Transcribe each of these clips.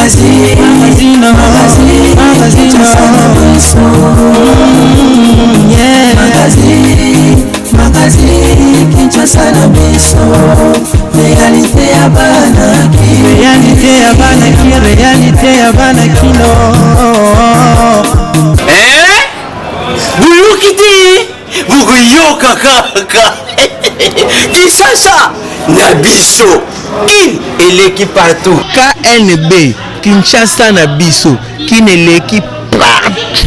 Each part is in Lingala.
Magazine, magazine, magazine, magazine, yeah. Magazine, magazine, Kinshasa na biso, réalité ya bana ki, réalité ya bana ki, réalité ya bana kino. Eh? Boyoki te bokoyoka kaka Kinshasa na biso kin eleki partout. KNB Kinshasa na biso kin eleki partout.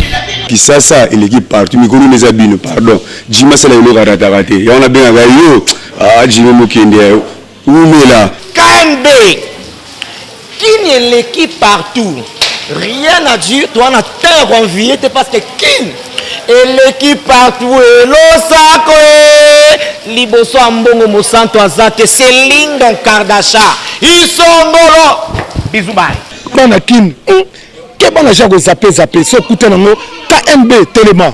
Kisasa eleki partout mikolo nde eza bino pardon Jimmy asala eloko arataka te yango nabengaka yo ah Jimmy Mokende wumela. KNB kin eleki partout rien à dire toza na temps ya ko envier te parce que kin eleki partout elosako e liboso ya mbongo mosantu aza te c'est Lindon Kardasha isombolo bisous bye. Bana kin hum keba na genre ko zappe zappe soki okuta nango KNB telema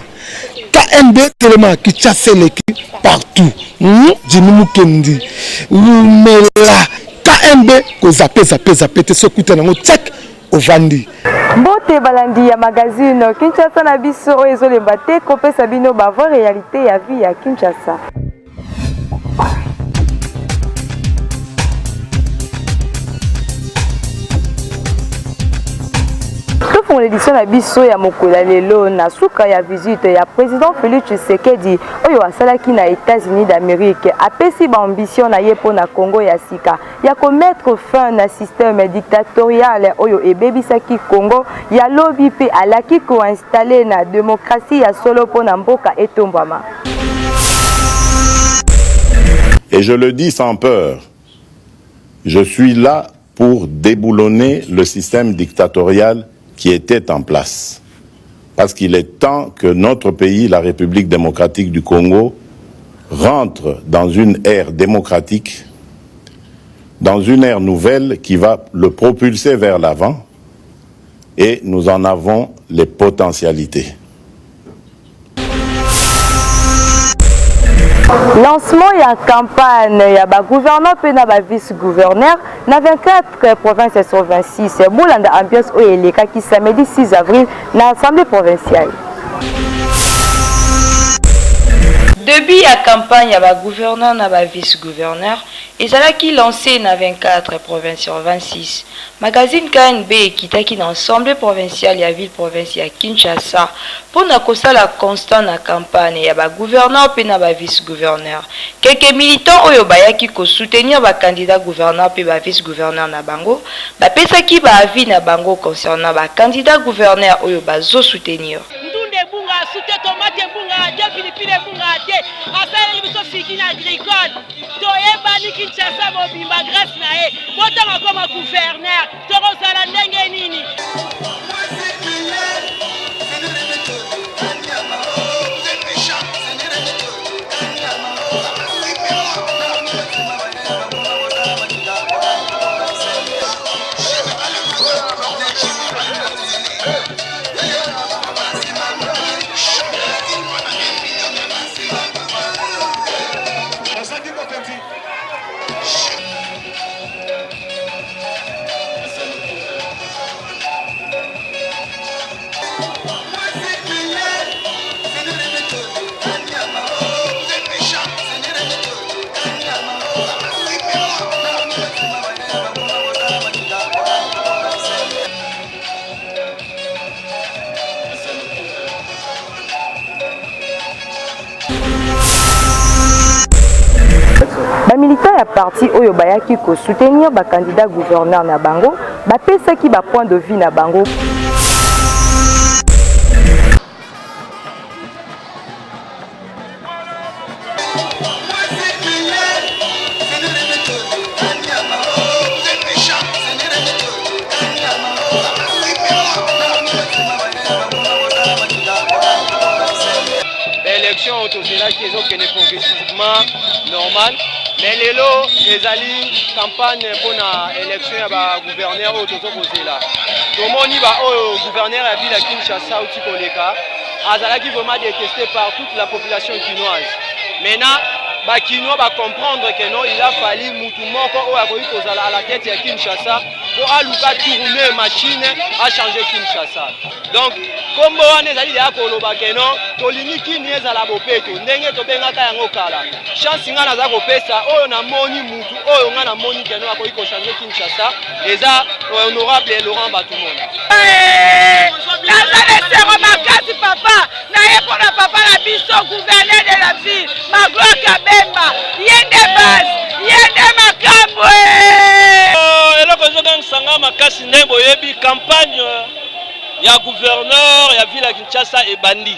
KNB telema Kinshasa eleki partout hum Jimmy Mukendi wumela KNB ko zappe zappe zappe te soki okuta nango tchak ovandi. Mbote balandi ya magazine Kinshasa na biso oyo ezolemba te kopesa bino ba vraie realite ya vie ya Kinshasa. Tofongola edition na biso ya mokolo ya lelo na suka ya visite ya président Félix Tshisekedi oyo asalaki na États-Unis d'Amérique. Apesi ba ambition na ye mpo na Congo ya sika ya ko mettre fin na système dictatorial oyo ebebisaki Congo ya lobi mpe alaki ko installer na démocratie ya solo mpo na mboka etombwama. Et je le dis sans peur, je suis là pour déboulonner le système dictatorial qui était en place. Parce qu'il est temps que notre pays, la République démocratique du Congo, rentre dans une ère démocratique, dans une ère nouvelle qui va le propulser vers l'avant, et nous en avons les potentialités. Lancement ya campagne ya ba gouverneur mpe na ba vice-gouverneur na 24 provinces sur 26. Bolanda ambiance oyo elekaki samedi 6 avril na assemblée provinciale. Debut ya campagne ya ba gouverneur na ba vice-gouverneur ezalaki lance na 24 provinces sur 26. Magazine KNB ekitaki na Assemblee provinciale ya ville-province ya Kinshasa mpo na kosala constat na campagne ya ba gouverneurs mpe na ba vice-gouverneurs. Quelques militants oyo bayaki ko soutenir ba candidats gouverneurs mpe ba vice-gouverneurs na bango bapesaki ba avis na bango concernant ba candidats gouverneurs oyo bazo soutenir. Ndunda ebungaka su te, tomate ebungaka te, pilipili ebungaka te, asaleli biso fikine agricole. Toyebani Kinshasa mobimba grace na ye. Botanga akoma gouverneur, tokozala ndenge nini? Ba militants ya parti oyo bayaki ko soutenir ba candidats gouverneur na bango bapesaki ba points de vue na bango. Baelection oyo tozelaki ezokende progressivement normal, mais lelo ezali campagne mpona election ya ba gouverneur oyo tozo kozela. Tomoni ba oyo gouverneur ya ville ya Kinshasa auti koleka azalaki vraiment detesté par toute la population kinoise. Maintenant Ba kinois ba comprendre que non, il a fallu mutu moko oyo akoki kozala à la tête ya Kinshasa po aluka tourner machine a changer Kinshasa. Donc kombo wana ezali deja koloba que non, tolingi Kin ezala bopeto ndenge tobengaka yango kala. Chance nga naza kopesa oyo namoni mutu oyo nga namoni que non akoki ko changer Kinshasa eza honorable Laurent Batumona. Naza na esengo makasi papa naye mpona papa na biso gouverneur de la ville Magloire Kabemba ye nde base ye nde makambo. Eloko ezogangisa nga makasi nde boyebi campagne ya gouverneur ya ville ya Kinshasa ebandi.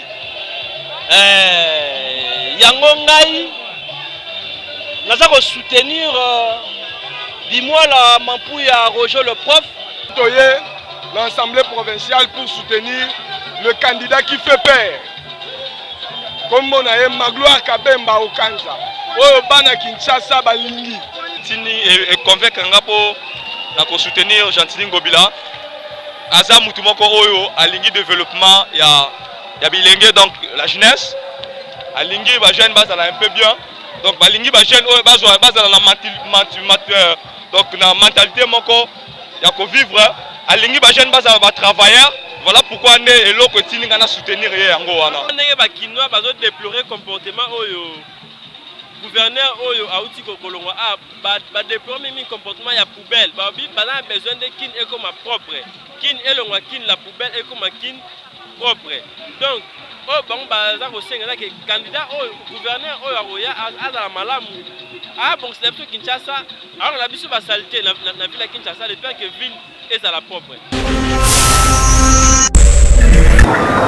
Eh, yango ngai naza ko soutenir Bimwala Mampuya Roger le prof. Toye l'Assemblée provinciale pour soutenir le candidat qui fait peur. Kombo na ye Magloire Kabemba Okanza oyo bana Kinshasa balingi. Tini e convaincre nga po na ko soutenir Gentiny Ngobila. Aza mutu moko oyo alingi développement ya ya bilenge, donc la jeunesse. Alingi ba jeunes bazala un peu bien. Donc balingi ba jeunes oyo bazwa bazala na donc na mentalité moko ya ko vivre. Alingi ba jeunes bazala ba travailleurs. Voilà pourquoi nde eloko etindi nga na soutenir ye yango wana. Ndenge ba Kinois bazo déplorer comportement oyo gouverneur oyo auti kolongwa, ba déplorer mingi comportement ya poubelle. Balobi baza na besoin nde Kin ekoma propre. Kin elongwa Kin la poubelle ekoma Kin propre. Donc oyo bango baza kosenga eza ke candidat oyo gouverneur oyo akoya azala malamu, abongisela biso Kinshasa, alongola biso ba saleté na ville ya Kinshasa, de peur que ville ezala propre.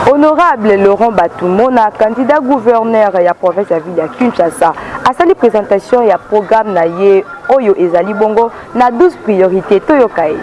Honorable Laurent Batumona, candidat gouverneur ya province ya ville ya Kinshasa, asali présentation ya programme na ye oyo ezali bongo na 12 priorités. Toyoka ye.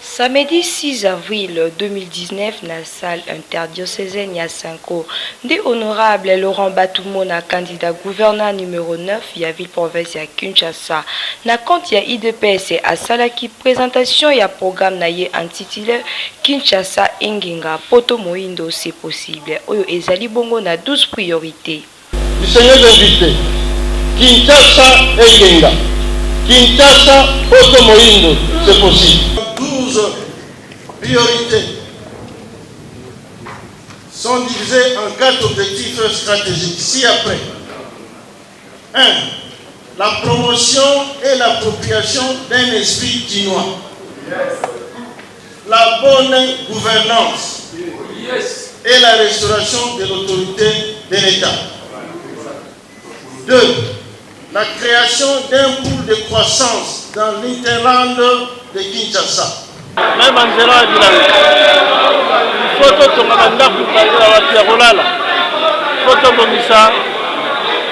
Samedi 6 avril 2019 na salle interdiocésaine ya Sanko, nde honorable Laurent Batumona, candidat gouverneur numéro 9 ya ville province ya Kinshasa, na compte ya UDPS asalaki présentation ya programme na ye intitulé Kinshasa Engenga Poto Moindo c'est possible, oyo ezali bongo na 12 priorités. Seigneur invité, Kinshasa Engenga, Kinshasa Poto Moindo, c'est possible. 12 priorités sont divisées en 4 objectifs stratégiques. Ci-après, 1. La promotion et l'appropriation d'un esprit kinois. La bonne gouvernance et la restauration de l'autorité de l'État. 2. La création d'un pool de croissance dans l'hinterland de Kinshasa. Même nzela ya bilanga, il faut totonga bandako ya bato ya kolala, il faut tobongisa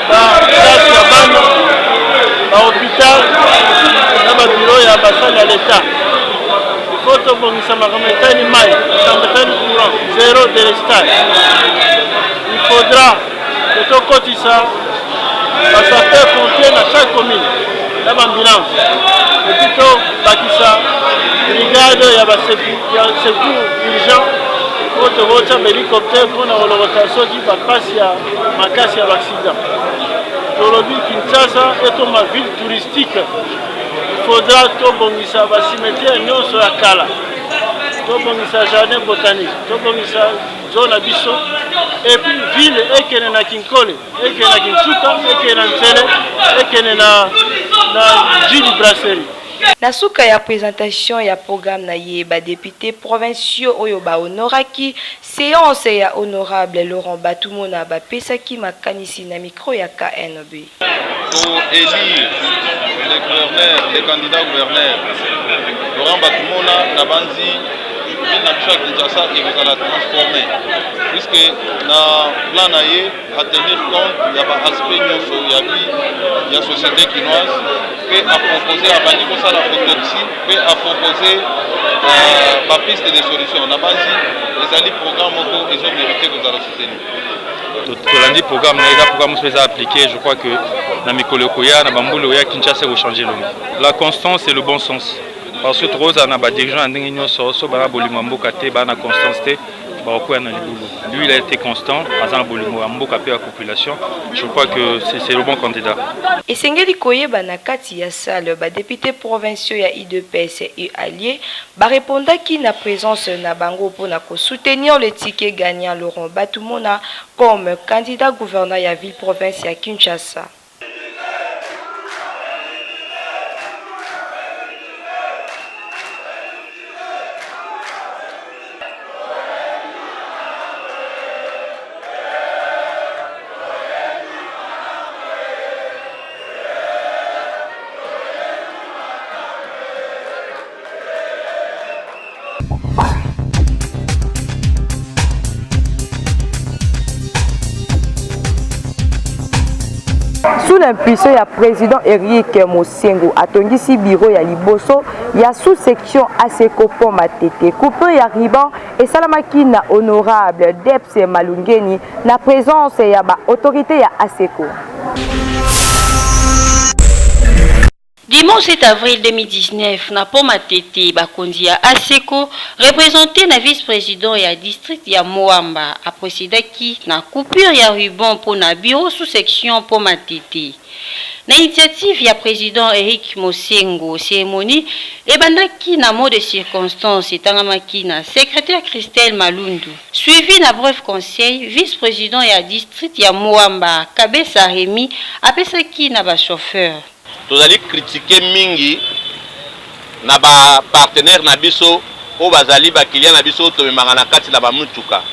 baklasse ya bana, bahôpital na babiro ya basali ya l'État. Il faut tobongisa makambo etali mai, makambo etali courant, zéro délestage. Il faudra que tokotisa basapeur pompier na chaque commune na baambulance, et puis tobakisa brigade ya basecours urgent oyo tokotya bahélicoptère mpona kolokota soki bapasi ya makasi ya baaccident. Tolobi Kinshasa ekoma ville touristique. Il faudra tobongisa bacimetière nyonso ya kala, tobongisa jardin botanique, tobongisa zone na biso, et puis ville ekende na Kinkole, ekende na Kinsuka, ekende na Nsele, ekende na Jili Brasserie. Na suka ya présentation ya programme na ye, ba députés provinciaux oyo bahonoraki séance ya honorable Laurent Batumona bapesaki makanisi na micro ya KNB. Pour élire le gouverneur, le candidat gouverneur Laurent Batumona, na banzi ville na biso ya Kinshasa ekozala transformé, puisque na plan na ye à tenir compte ya ba aspect nyonso ya vie ya société kinoise, mpe apropose, abandi kosala autopsie mpe apropose bapiste de solution. Na banzi ezali programme moko ezomérite kozala soutenu. Tolandi programme na eza programme mosusu eza appliqué. Je crois que na mikolo ekoya, na bambula oya, Kinshasa ekochange elongi. La constance et le bon sens, parce que tokozala na badirigeant ya ndenge nyonso, so bana bolingo ya mboka te, bana na constance te. Bakokwea na libulu. Lui il a été constant, aza na bolingo ya mboka mpe ya population. Je crois que c'est le bon candidat. Esengeli koyeba na kati ya salle ba deputes provinciaux ya udps et allies ba repondaki na presence na bango mpo na ko soutenir le ticket gagnant Laurent Batumona comme candidat gouverneur ya ville-province ya Kinshasa. Sous l'impulsion ya président Eric Mosengo atongisi bureau ya liboso ya sous-section ASECO Pont Matete. Coupure ya ruban esalamaki na honorable Debs Malungeni na présence ya ba autorité ya ASECO. Dimanche 7 avril 2019, na Pont Matete, bakonzi ya ASECO, represente na vice-president ya district ya Moamba, a procedaki na coupure ya ruban mpo na bureau sous-section Pont Matete. Na initiative ya president Eric Mosengo, ceremonie ebandaki na mot de circonstance etangamaki na secretaire Christelle Malundu, suivi na bref conseil vice-president ya district ya Moamba, Kabesa Remy apesaki na ba chauffeurs. Tozali critiquer mingi na ba partenaires na biso oyo bazali ba clients na biso oyo tomemaka na kati na ba mituka.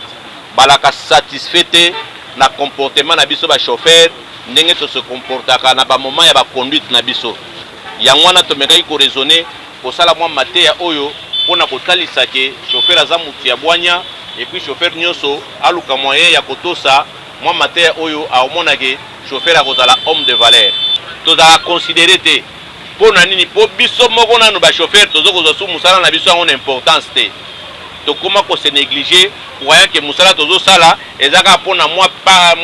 Balaka satisfait te na comportement na biso ba chauffeurs ndenge to se comportaka na ba moments ya ba conduite na biso. Yango wana tomekaki ko raisonner, kosala mwa mateya oyo mpo na kotalisa que chauffeur aza mutu ya bwanya et puis chauffeur nionso aluka moyen ya kotosa mwa mateya oyo akomona que Chauffeur akozala homme de valeur. Tozalaka considerer te. Po na nini? Po biso moko nanu ba chauffeurs tozo kozwa su musala na biso yango na importance te. Tokoma ko se negliger croyant que musala tozo sala eza kaka po na mwa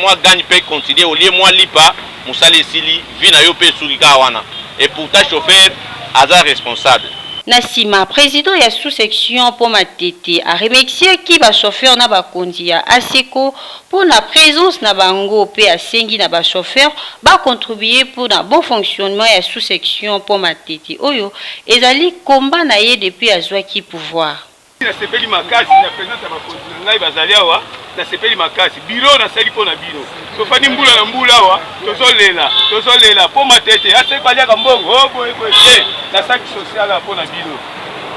mwa gagne pain quotidien, olie mwa lipa musala esili, vie na yo pe esuki kaka wana. Et pourtant chauffeur aza responsable. Na sima, president ya sous-section Pont Matete a remerciaki ba chauffeurs na bakonzi ya ASECO mpo na presence na bango mpe asengi na ba chauffeurs ba contribuer mpo na bon fonctionnement ya sous-section Pont Matete oyo ezali combat na ye depuis azuaki pouvoir. Nasepeli makasi na presence ya bakonzi na ngai bazali awa, nasepeli makasi. Bureau nasali mpo na bino. Tofandi mbula na mbula awa, tozolela, tozolela mpo Matete ase baliaka mbongo, oh boye boye te. Nasali social awa mpo na bino.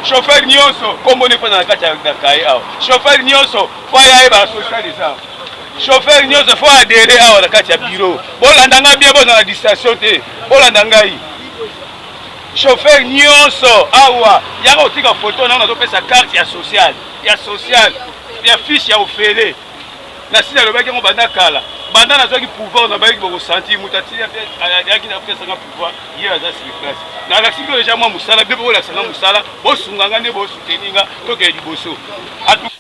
Chauffeur nyonso kombo ne fanda na kati ya kaye awa. Chauffeur nyonso fo aya ayeba social eza awa. Chauffeur nyonso fo adhere awa na kati ya bureau. Bolanda ngai bien, bozala na distraction te. Bolanda ngai. Chauffeur nyonso awa yaka kotika photo nanga, nazopesa carte ya social, ya social, ya fiche ya ofele. Nasi nalobaki yango banda kala, banda nazwaki pouvoir nabayaki bokosentir moto atiyaki napesanga pouvoir, ye aza sur place. Nalakisi bino deja mwa mosala, bino mpe bolakisa nga mosala, bosunga nga nde bosoutenir nga tokende liboso.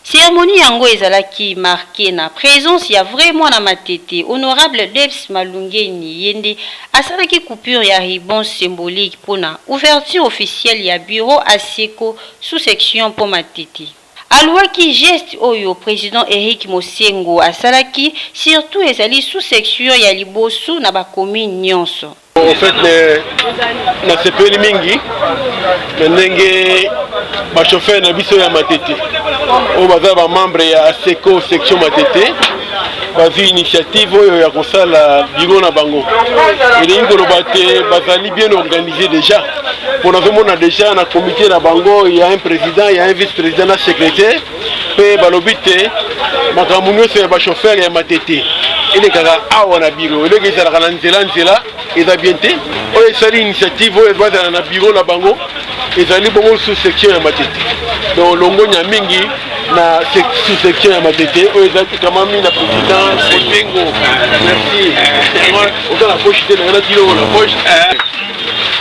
Ceremonie yango ezalaki marquer na presence ya vrai mwana Matete, Honorable Debs Malungeni, ye nde asalaki coupure ya ruban symbolique mpo na ouverture officielle ya bureau ASECO sous-section mpo Matete. Alouaki geste oyo President Eric Mosengo asalaki, surtout ezali sous-section ya liboso na ba communes nionso. En fait, nasepeli mingi na ndenge ba chauffeur na biso ya Matete oyo baza ba membre ya ASECO section Matete bazwi initiative oyo ya kosala bureau na bango. Elingi koloba te bazali bien organisé déjà, mpo nazomona déjà na comité na bango ya un président, ya un vice-président na secrétaire, mpe balobi te makambo nyonso ya bachauffeur ya Matete elekaka awa na bureau, eloko ezalaka na nzela nzela eza bien te. Oyo esali initiative oyo bazala na bureau na bango ezali bongo sous section ya Matete. Donc longonya mingi na sous section ya Matete oyo ezali ekamami na président Otengo. Merci. Oza na poche te, nanga natili oyo na poche.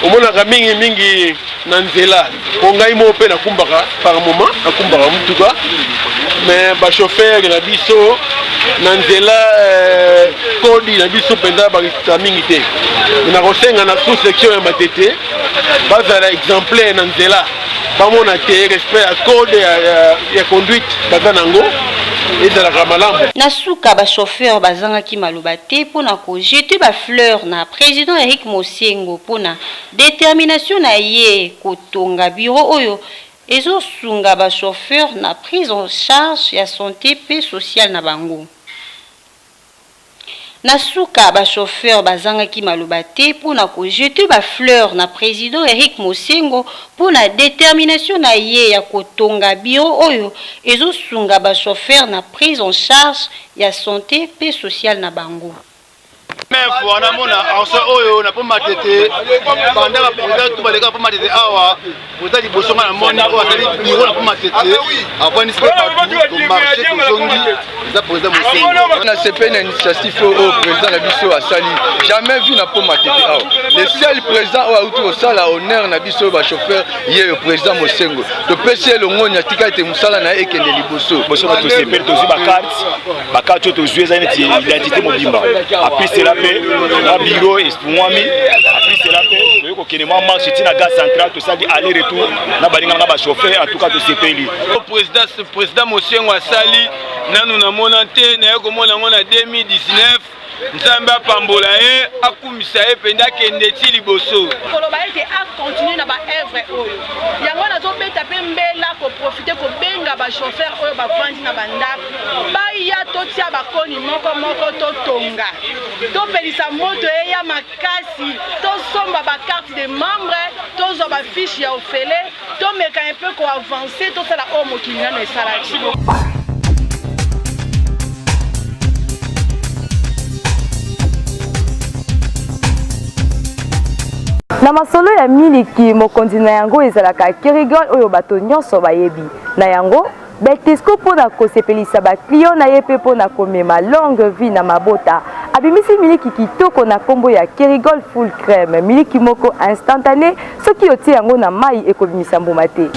Omonaka mingi mingi na nzela po ngai moko mpe nakumbaka par moment, nakumbaka motuka, mais bachauffeur na biso na nzela kodi na biso mpenza bakita mingi te. Nakosenga na sous section ya Matete bazala exemplaire na nzela, bamona te respect ya code ya conduite baza nango. Ezalaka malamu. Na suka, ba chauffeurs bazangaki maloba te mpo na ko jeter ba fleurs na President Eric Mosengo mpo na determination na ye kotonga bureau oyo ezo sunga ba chauffeurs na prise en charge ya sante mpe sociale na bango. Na suka, ba chauffeurs bazangaki maloba te mpo na ko jeter ba fleurs na President Eric Mosengo mpo na determination na ye ya kotonga bureau oyo ezo sunga ba chauffeurs na prise en charge ya sante mpe sociale na bango. Première fois namona argent oyo na poma tete banda ba président tout baleka poma tete awa oza liboso nga namoni oyo asali bureau na poma tete avandisi mpe bato tomarche tozongi eza président mosengo nasepeli na initiative oyo président na biso asali jamais vu na poma tete awa le seul président oyo auti kosala honneur na biso bachauffeur ye président mosengo topesi ye longonya tika ete mosala na ye ekende liboso boso na tosepeli tozwi bakarte bakarte oyo tozwi eza neti identité mobimba apisela mpe mwa biro efungwami apisela mpe toyei kokende mwa marche ti na gare centrale tosali aller retour na baninga na bachauffeur en tout cas tosepeli président président mosengo asali nanu namona te naye komona yango na 2019 nzambe apambola ye akumisa ye mpenza akende ti liboso koloba ete acontinue na baevre oyo yango nazobeta mpe mbela koprofite kobenga bachauffeur oyo bavandi na bandako baya totia bakoni moko moko totonga topelisa moto eya makasi tosomba bacarte de membre tozwa bafiche ya ofele tomeka un peu koavance tosala oyo mokili nano esalaki. Na masolo ya miliki, mokonzi na yango ezalaka Kerigol oyo bato nyonso bayebi. Na yango, Beltesco mpo na kosepelisa ba clients na ye mpe mpo na komema longue vie na mabota, abimisi miliki kitoko na nkombo ya Kerigol Full Crème, miliki moko instantane, soki otie yango na mayi ekobimisa mbuma te.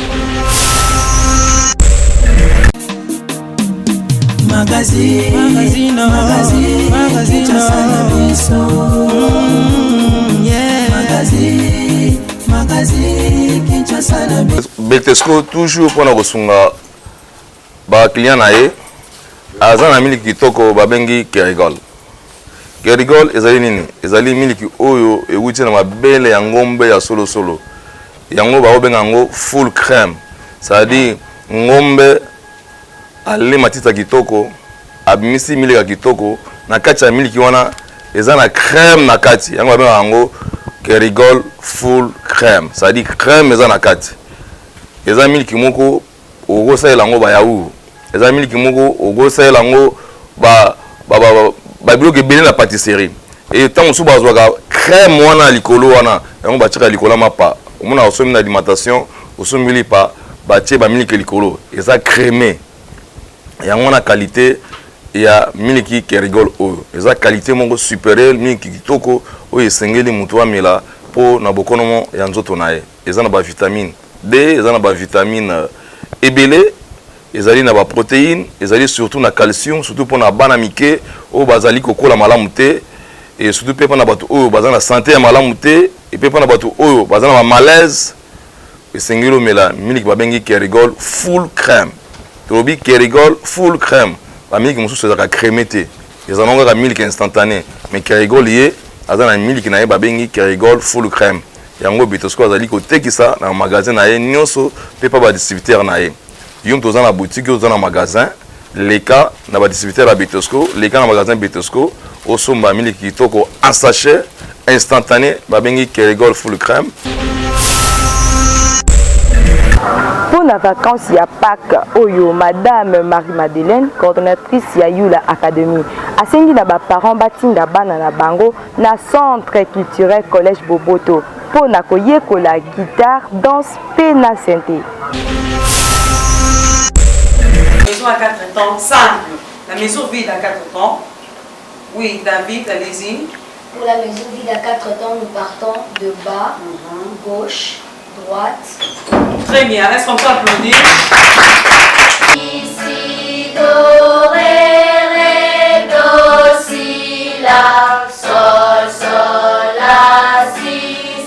Magazine, magazine, magazine, magazine, yeah. Magazine, magazine, Kinshasa na biso. Beltesco toujours mpona kosunga ba client na ye aza na miliki kitoko babengi Kerigol. Kerigol ezali nini? Ezali miliki oyo ewuti na mabele ya ngombe ya solosolo. Yango bakobenga yango full crème. C'est-à-dire ngombe ale matita kitoko, abimisi miliki ya kitoko, na kati ya miliki wana eza na crème na kati. Yango babengaka yango Kerigol full crème. C'est-à-dire crème eza na kati. Eza miliki moko okosalela yango ba yaourt. Eza miliki moko okosalela yango ba ba ba ba biloko ebele na pâtisserie. Et ntango mosusu bazwaka crème wana ya likolo wana yango batiaka likolo ya mapa. Omona osombi na alimentation, osombi lipa, batie ba miliki likolo, eza creme. Yango wana qualité ya miliki Kerigol oyo eza qualité moko supérieure, miliki kitoko oyo esengeli moto amela mpo na bokonomo ya nzoto na ye. Eza na ba vitamine D, eza na ba vitamine ebele, ezali na ba protéines, ezali surtout na calcium, surtout mpo na bana mike oyo bazali kokola malamu te, et surtout mpe mpo na bato oyo baza na santé ya malamu te, et mpe mpo na bato oyo baza na ba malaise. Esengeli omela miliki babengi Kerigol full crème. Tolobi Kerigol full crème, ba miliki mosusu ezalaka creme te, ezala nango kaka miliki instantané, mais Kerigol ye aza na miliki na ye babengi Kerigol full crème. Yango Betosco azali kotekisa na magasin na ye nyonso mpe pa ba distributeur na ye. Yo moto oza na boutique, yo oza na magasin, leka na ba distributeur ya Betosco, leka na magasin Betosco, osomba miliki kitoko en sachet instantané babengi Kerigol full crème. Mpo na vacances ya Pâques oyo, Madame Marie-Madeleine, coordonnatrice ya Yula Academy, asengi na ba parents batinda bana na bango na Centre culturel Collège Boboto mpo na koyekola guitare, danse mpe na synthé. Maison à quatre temps, simple. La maison vide à quatre temps. Oui, David, allez-y. Pour la maison vide à quatre temps, nous partons de bas, gauche, droite. Très bien. Est-ce qu'on peut applaudir? Si, do, ré, ré, do, si, la, sol, sol, la, si,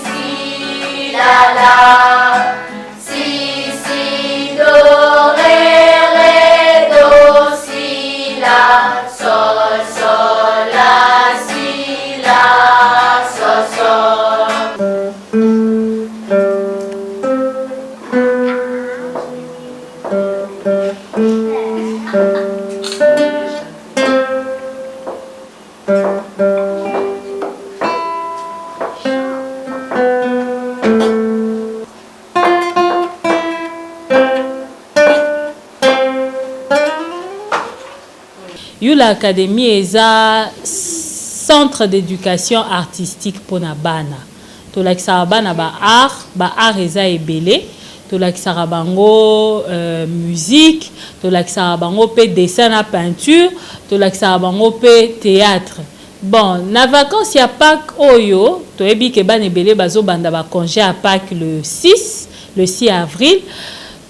si, la, la. Si, si, do, ré, ré, do, si. Yula Academy eza centre d'education artistique pona bana. Tolakisaka bana ba art, ba art eza ebele. Tolakisaka bango musique, tolakisaka bango pe dessin na peinture, tolakisaka bango pe theatre. Bon, na vacances ya Paques oyo, toyebi ke bana ebele bazo banda ba conges ya Paques le 6, le 6 avril,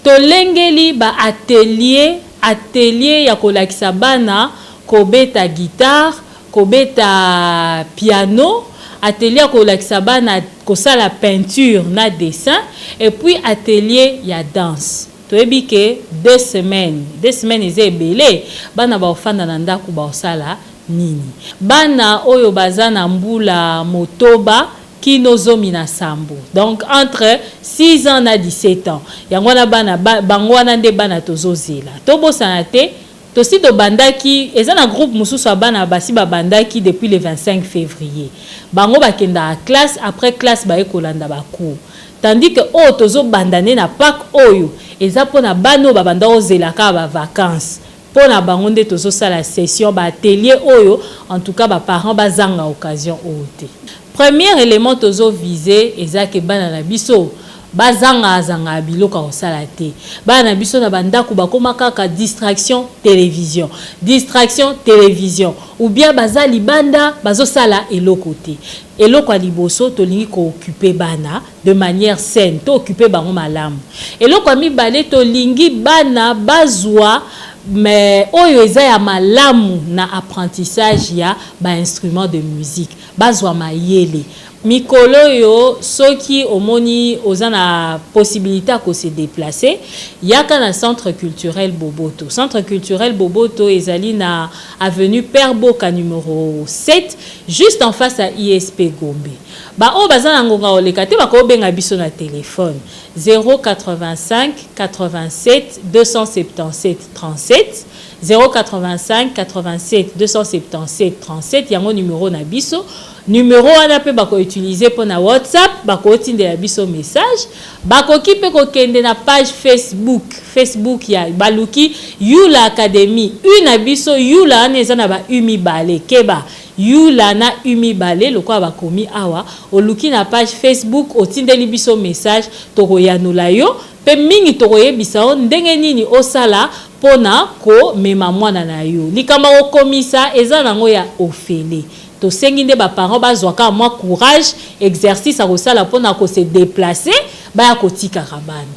tolengeli ba ateliers, atelier ya kolakisa bana kobeta guitare, kobeta piano, atelier ya kolakisa bana kosala peinture na dessin et puis atelier ya danse. Toyebi ke deux semaines, deux semaines eza ebele, bana bakofanda na ndaku bakosala nini? Bana oyo baza na mbula motoba kino 17, donc entre 6 ans na 17 ans, yango wana bana bango wana nde bana tozozela. Tobosana te Tosi tobandaki, eza na groupe mosusu ya bana basi babandaki depuis le 25 fevrier. Bango bakendaka classe, après classe baye kolanda ba cours. Tandis que oyo tozo banda nde na Paques oyo, eza pona bana oyo babanda kozela kaka ba vacances. Pona bango nde tozo sala session, ba ateliers oyo, en tout cas ba parents bazanga occasion oyo te. Premier element tozo viser eza que bana na biso bazangaka zangaka biloko ya kosala te. Bana na biso na ba ndaku bakoma kaka distraction television, distraction television ou bien baza libanda bazo sala eloko te. Eloko ya liboso tolingi ko occuper bana de manière saine, to occuper bango malamu. Eloko ya mibale tolingi bana bazua mais oyo eza ya malamu na apprentissage ya ba instruments de musique. Bazwa mayele. Mikolo oyo soki omoni oza na possibilite ya ko se deplacer, yaka na centre culturel Boboto. Centre culturel Boboto ezali na avenue Père Boka numero 7, juste en face ya ISP Gombe. Ba oyo baza na ngonga koleka te bakoki kobenga biso na telephone 085 87 277 37. 085 87 277 37 yango numero na biso numero wana pe bako utiliser pona WhatsApp bako tindela biso message bakoki pe kokende na page Facebook Facebook ya baluki Yula Academy U na biso Yula wana eza na ba U mibale keba Yula na U mibale lokola bakomi awa oluki na page Facebook otindeli biso message tokoyanola yo Pe mingi tokoyebisa yo ndenge nini osala pona ko mema mwana na yo. Likambo ya kokomisa eza nango ya ofele. Tosengi nde ba parents bazwa kaka mwa courage, exercice ya kosala pona ko se deplacer baya kotikaka bana.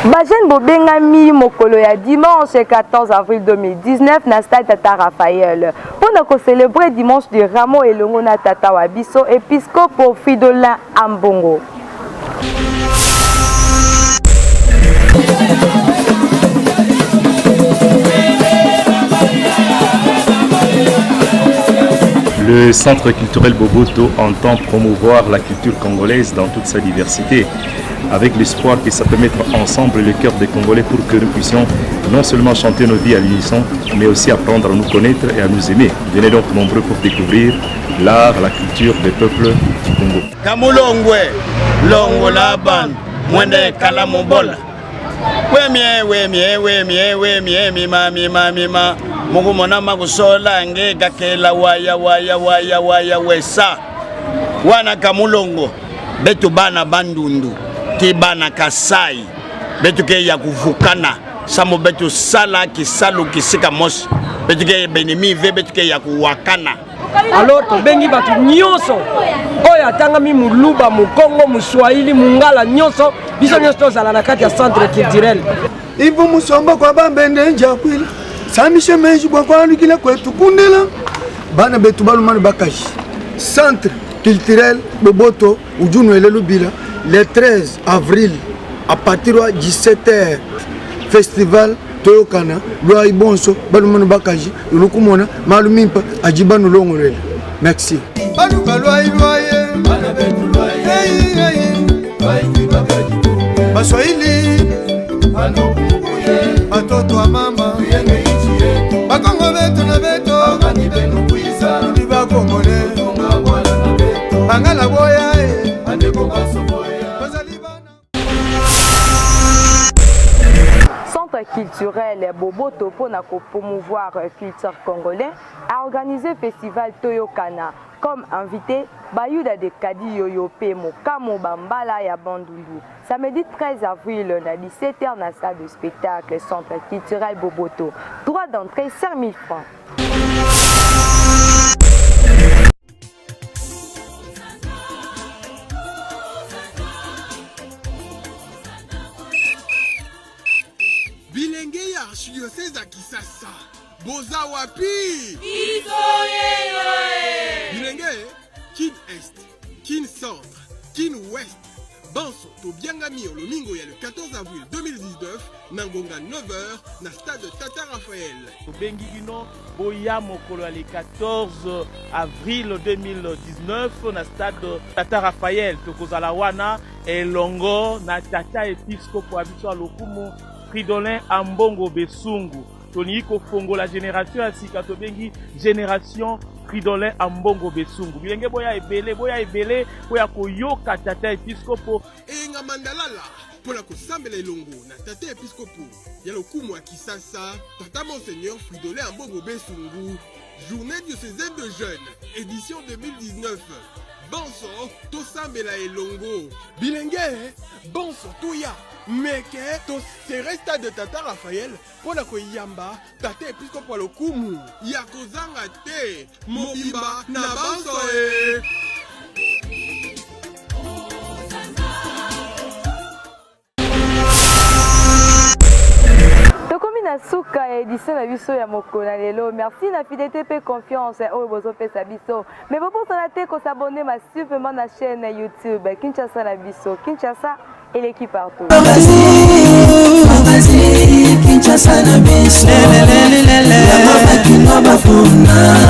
Bajeune bobengami mokolo ya dimanche 14 avril 2019 na stade Tata Raphaël mpo na kocelebre dimanche de Rameau elongo na tata wa biso episcopo Fridolin Ambongo. Le Centre culturel Boboto entend promouvoir la culture congolaise dans toute sa diversité, avec l'espoir que ça peut mettre ensemble le cœur des Congolais pour que nous puissions non seulement chanter nos vies à l'unisson, mais aussi apprendre à nous connaître et à nous aimer. Venez donc nombreux pour découvrir l'art, la culture des peuples du Congo. Kamulongwe, longola bantu, mwende kala mobola. Wemie, wemie, wemie, wemie, mima, mima, mima. Mukumona makusola nge kakela waya, waya, waya, waya, wesa. Wana kamulongo, betu bana bandundu, ti bana Kasai, betu ke ya kuvukana, sambo betu sala kisalu kisika mosi, betu ke benimi ve betu ke ya kuwakana. Alors tobengi bato nyonso oyo atangami moluba, mokongo, moswahili, mongala, nyonso biso nyonso tozala na kati ya centre culturel. Ivu musomba kwa bambende njakwila samishe menji bwa kwalukila kwetu kundila bana betu balumanu bakaji centre culturel boboto ujunu lubila le 13 avril à partir de 17h festival Toyokana lwai bonso balumanu bakaji lulukumona malu mimpa adi banulongoluela. Merci. Baluka lwai lwaye Baswahili batoto wa mama bakongo betu na beto tudi bakongole bangala boya Centre culturel Boboto pour na promouvoir culture congolais a organisé festival Toyokana comme invité Bayuda de Kadi Yoyo pe Mokamo Bambala ya Bandundu. Samedi 13 avril na 17h na salle de spectacle Centre culturel Boboto. Droit d'entrée 5000 francs. Bilenge ya archidiocèse ya Kisasa, boza wapi? Biso yeyo eh! Bilenge, Kin Est, Kin Centre, Kin Ouest, banso tobiangami olomingo ya le 14 avril 2019 na ngonga 9h na stade Tata Raphaël. Tobengi bino boya mokolo ya le 14 avril 2019 na stade Tata Raphaël. Tokozala wana elongo na tata episkopo ya biso ya lokumu Fridolin Ambongo Besungu. Tolingi kofongola generation ya sika tobengi generation Fridolin Ambongo Besungu. Bilenge boya ebele, boya ebele mpo ya koyoka tata episkopo. Eyenga Mandalala mpo na kosambela elongo na tata episkopo ya lokumu ya Kisasa, tata Monseigneur Fridolin Ambongo Besungu. Journée diocésaine de jeunes, édition 2019. Bonso, tosambela elongo. Bilenge, bonso toya. Meke, tosere stade de tata Raphaël mpo na koyamba tata episkopo ya lokumu ya kozanga te mobimba na banso e. Tokomi na suka ya edition na biso ya mokolo na lelo. Merci na fidélité pe confiance oyo bozopesa biso. Mais bobosana te ko s'abonner massivement na chaîne YouTube Kinshasa na biso. Kinshasa eleki partout. Kinshasa na biso. Yango bakino bafuna.